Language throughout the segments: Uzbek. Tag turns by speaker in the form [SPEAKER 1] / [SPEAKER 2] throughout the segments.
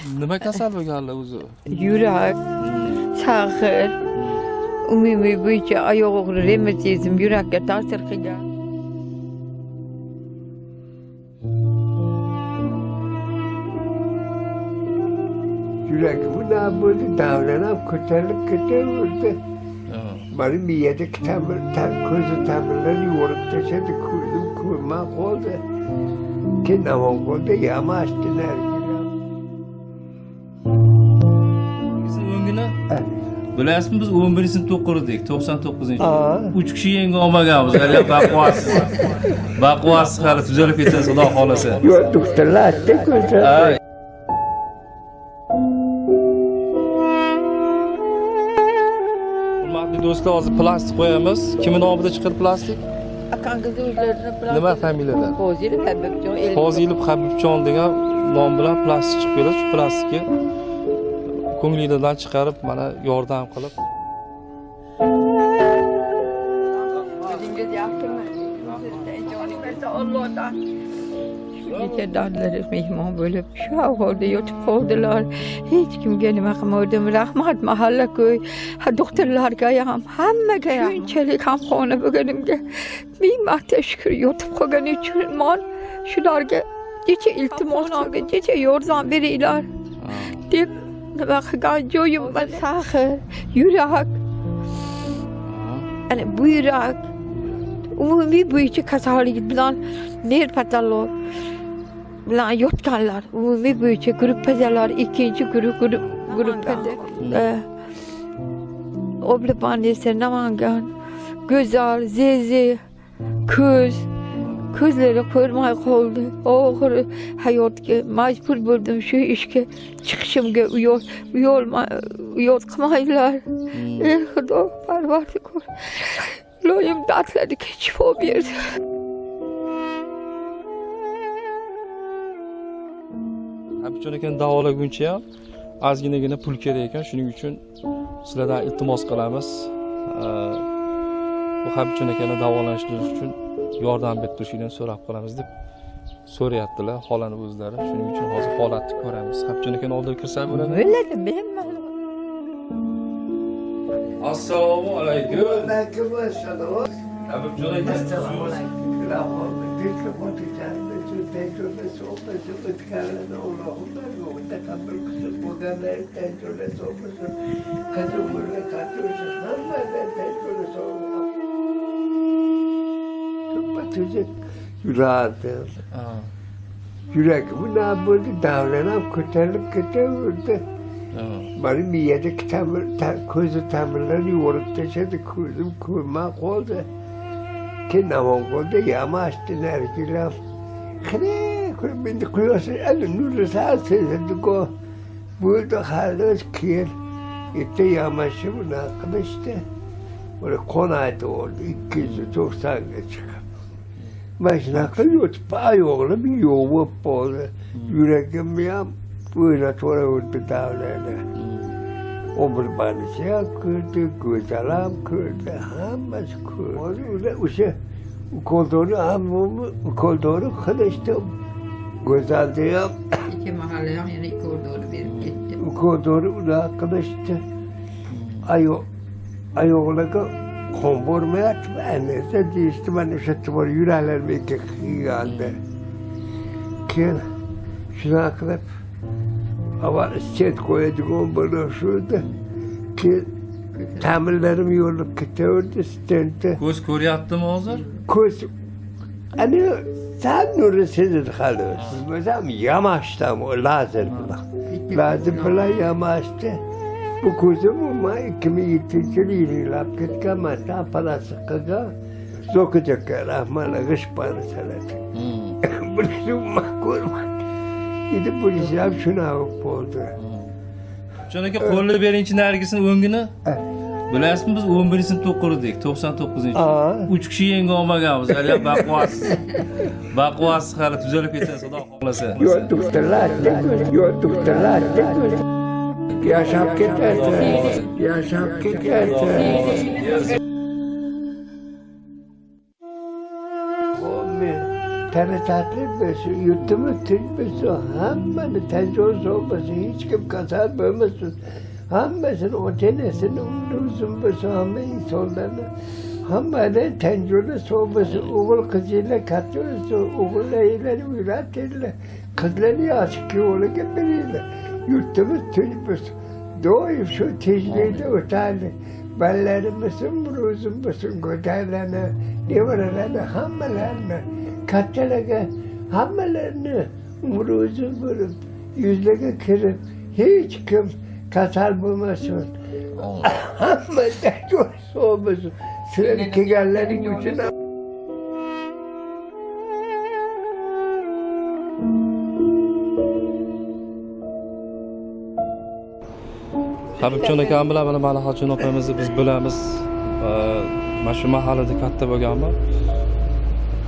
[SPEAKER 1] Nima kasal bo'lganlar o'zi?
[SPEAKER 2] Yurak, saxir, umumiy bo'yicha oyoq og'rig'i, revmatizm yurakka ta'sir qilgan.
[SPEAKER 3] Yurak bundan bo'ldi, davlanib ko'tarilib ketaverdi. Mani miyadagi tamir, ko'zi tamirlarni yorib tashladi, ko'zim ko'rmay qoldi. Keyin Namangonda yamashdi nargilar.
[SPEAKER 1] O'ngini bilasizmi, biz 11-sinfda o'qirdik, 99-yil. 3 kishi yenga olmaganmiz, hali baquvvatsiz. Baquvvatsiz hali tuzalib ketasiz, Xudo xolasa.
[SPEAKER 3] Yo'q, doktorlar aytdi ko'zi.
[SPEAKER 1] Hurmatli do'stlar, hozir plastik qo'yamiz. Kimning nomida chiqadi plastik?
[SPEAKER 2] Akangiz o'zlarini plastik.
[SPEAKER 1] Nima familiyada?
[SPEAKER 2] Fozilov Habibjon.
[SPEAKER 1] Fozilov Habibjon degan nom bilan plastik chiqib keladi. Shu plastikni ko'nglingizdan chiqarib, mana yordam qilib.
[SPEAKER 2] O'zingiz yaxshimi? Joningiz Allohdan. Kecha dardlari mehmon bo'lib, shu ahvolda yotib qoldilar. Hech kimga nima qilmadim. Rahmat mahalla ko'y, doktorlarga ham, hammaga ham. Shunchalik hamxona bo'lganimga ming marta shukr. Yotib qolgani uchun man shularga necha iltimos, necha yordam beringlar deb nima qilgan joyim bor. Saxir, yurak, ana buyrak, umumiy bo'yicha kasallik bilan nerv patolog bilan yotganlar, umumiy bo'yicha gruppadalar, ikkinchi gruppada. Oblopanisi, Namangan, Go'zal, Zezi, ko'z, ko'zlari ko'rmay qoldi. Oxiri hayotga majbur bo'ldim, shu ishga chiqishimga uyat qilmaydilar. Ey Xudo, parvardigor, iloyim dardlariga shifo berdi.
[SPEAKER 1] Habibjon akani davolaguncha ham ozginagina pul kerak ekan, shuning uchun sizlardan iltimos qilamiz. Bu Habibjon akani davolashtirish uchun yordam berib turishinglarni so'rab qolamiz deb so'rayaptilar xolani o'zlari. Shuning uchun hozir holatni ko'ramiz. Habibjon akani oldiga kirsak bo'ladimi?
[SPEAKER 2] Bo'ladi, bemalol.
[SPEAKER 1] Assalomu alaykum.
[SPEAKER 3] Alaykum assalom.
[SPEAKER 1] Habibjon aka,
[SPEAKER 3] Assalomu alaykum. Yurak bundan bo'ldi, davlanib ko'tarilib ketaverdi. Mani miyadagi tamir, ko'zi tamirlarni yorib tashladi, ko'zim ko'rmay qoldi. Keyin Namangonda yamashdi nargilar. Xire, endi quyosh ana nuri sal sezildi-ku. Bo'ldi, xolos, keyin erta yamashib unaqa qilishdi. Ular qonaydi oldi, 290 ga chiqib. Mana shunaqa yotib, oyog'im yo'q bo'lib qoldi. Yuragimni ham o'ynataverdi davlani. Obirbanisi ham ko'rdi, Go'zal ham ko'rdi, hammasi ko'rdi. Hozir ular o'sha ukoldori hammani ukoldori qilishdi. Go'zalni ham
[SPEAKER 2] ikki mahalla ham yana ukoldori berib ketdi.
[SPEAKER 3] Ukoldori ular qilishdi. Oyoqlarga qon bormayapti, anasa deyishdi, mana o'sha bor yuraklar menga qilgandi. Keyin shunaqa qilib avval stent qo'yadigan bo'lishdi. Keyin tamirlarim yo'lib ketaverdi stentni.
[SPEAKER 1] Ko'z ko'ryaptimi hozir?
[SPEAKER 3] Ko'z ana sal nuri sezildi hali. Bilmasam yamashdim lazer bilan. Lazer bilan yamashdi. Bu ko'zim umuman 2007-yil yillab ketganman. Operatsiya qilgan. Zokir rahmat g'ishpani sanadi. Buni umuman ko'rmadim. Endi bu ham shunaqa bo'ldi.
[SPEAKER 1] Habibjon aka, qo'lni beringchi nargisini o'ngini. Bilasizmi, biz 11-sinfda o'qirdik, 99-yil. 3 kishi yenga olmaganmiz, hali baquvvatsiz. Baquvvatsiz hali tuzalib ketasiz, Xudo xolasa.
[SPEAKER 3] Yo'q, doktorlar, yo'q, doktorlar. Yashab ketadi, yashab ketadi. Men Teratatli bo'lsin, yurtimiz tinch bo'lsin, hammani tan-joni sog' bo'lsin, hech kim kasal bo'lmasin. Hammasini ota-onasini umri uzun bo'lsin, hamma insonlarni hammani tan-joni sog' bo'lsin, o'g'il qizinglar katta bo'lsin, o'g'illaringlarni uylantiringlar, qizlarni yaxshi kuyovlarga beringlar. Yurtimiz tinch bo'lsin. Doim shu tinchlikda o'taylik. Bolalarimiz umri uzun bo'lsin, go'daklarni, nevaralarni, hammalarini, kattalarga hammalarini umri uzun bo'lib, yuzlarga kirib, hech kim kasal bo'lmasin. Hamma tan-joni sog' bo'lsin. Sizlar kelganlaring uchun
[SPEAKER 1] Habibjon akam bilan mana Malahajon opamizni biz bilamiz. Mana shu mahallada katta bo'lganman.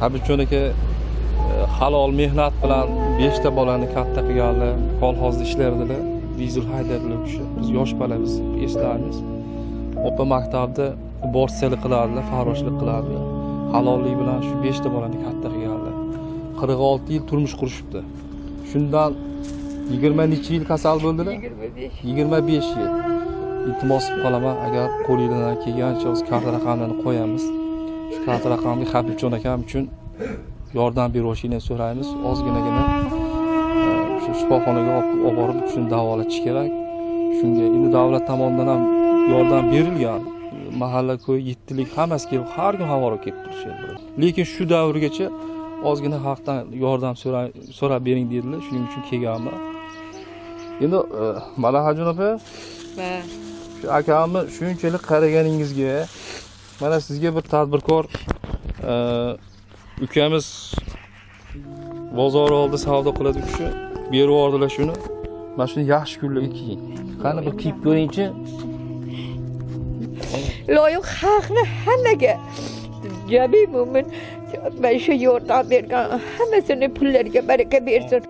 [SPEAKER 1] Habibjon aka halol mehnat bilan 5 ta bolani katta qilganlar, kolxozda ishlardilar, dizel haydardilar u kishi. Biz yosh bola biz eslaymiz. Opa maktabda borsalik qilardilar, farroshlik qilardilar. Halollik bilan shu 5 ta bolani katta qilganlar. 46 yil turmush qurishibdi. Shundan 20 necha yil kasal bo'ldilar? 25 yil. Iltimos qilib qolaman, agar qo'lingizdan kelgancha o'z karta raqamlarini qo'yamiz. Shu karta raqamga Habibjon akam uchun yordam berishini so'raymiz. Ozginagina shu shifoxonaga olib borib shuni davolatish kerak. Shunga endi davlat tomonidan ham yordam berilgan. Mahalla, ko'y, yettilik hammasi kelib har kun havora kelib turishadi. Lekin shu davrgacha ozgina xalqdan yordam so'rab bering dedilar. Shuning uchun kelganman. Endi Malahajon opa, shu akamni shunchalik qaraganingizga mana sizga bir tadbirkor ukamiz bozor oldi savdo qiladi u kishi berib yubordilar shuni. Mana shuni yaxshi kunlarga kiying. Qani bir kiyib ko'ringchi.
[SPEAKER 2] Loyiq xalqni hammaga jami mo'min mana shu yordam bergan hammasini pullariga baraka bersin.